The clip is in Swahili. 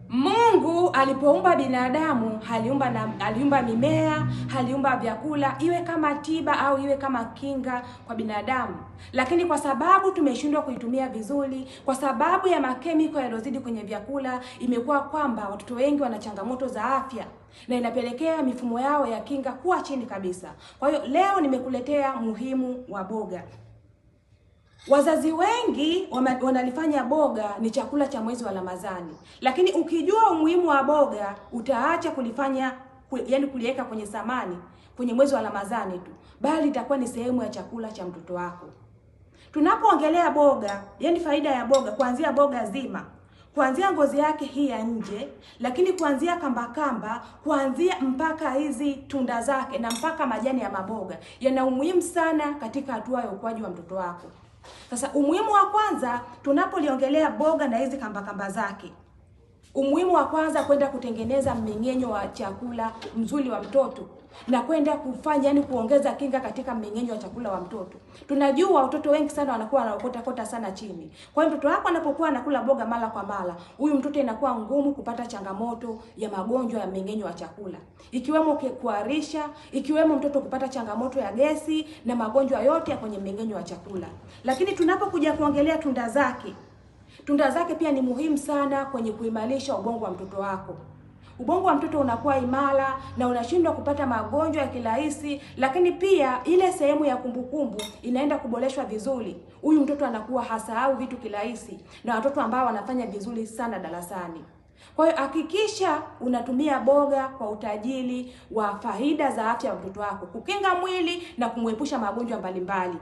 Mungu alipoumba binadamu aliumba mimea, aliumba vyakula iwe kama tiba au iwe kama kinga kwa binadamu. Lakini kwa sababu tumeshindwa kuitumia vizuri, kwa sababu ya makemiko yaliyozidi kwenye vyakula, imekuwa kwamba watoto wengi wana changamoto za afya na inapelekea mifumo yao ya kinga kuwa chini kabisa. Kwa hiyo leo nimekuletea muhimu wa boga. Wazazi wengi wanalifanya boga ni chakula cha mwezi wa Ramadhani, lakini ukijua umuhimu wa boga utaacha kulifanya, yaani kuliweka kwenye samani kwenye mwezi wa Ramadhani tu, bali itakuwa ni sehemu ya chakula cha mtoto wako. Tunapoongelea boga, yaani faida ya boga, kuanzia boga zima, kuanzia ngozi yake hii ya nje, lakini kuanzia kamba kamba, kuanzia mpaka hizi tunda zake na mpaka majani ya maboga, yana umuhimu sana katika hatua ya ukuaji wa mtoto wako. Sasa umuhimu wa kwanza tunapoliongelea boga na hizi kamba kamba zake, umuhimu wa kwanza kwenda kutengeneza mmeng'enyo wa chakula mzuri wa mtoto na kwenda kufanya, yani kuongeza kinga katika mmeng'enyo wa chakula wa mtoto. Tunajua watoto wengi sana wanakuwa wanaokota kota sana chini. Kwa hiyo mtoto wako anapokuwa anakula boga mara kwa mara, huyu mtoto inakuwa ngumu kupata changamoto ya magonjwa ya mmeng'enyo wa chakula, ikiwemo kuharisha, ikiwemo mtoto kupata changamoto ya gesi na magonjwa yote ya kwenye mmeng'enyo wa chakula. Lakini tunapokuja kuongelea tunda zake, tunda zake pia ni muhimu sana kwenye kuimarisha ubongo wa mtoto wako. Ubongo wa mtoto unakuwa imara na unashindwa kupata magonjwa ya kirahisi, lakini pia ile sehemu ya kumbukumbu inaenda kuboreshwa vizuri. Huyu mtoto anakuwa hasahau vitu kirahisi, na watoto ambao wanafanya vizuri sana darasani. Kwa hiyo hakikisha unatumia boga kwa utajiri wa faida za afya ya mtoto wako, kukinga mwili na kumwepusha magonjwa mbalimbali.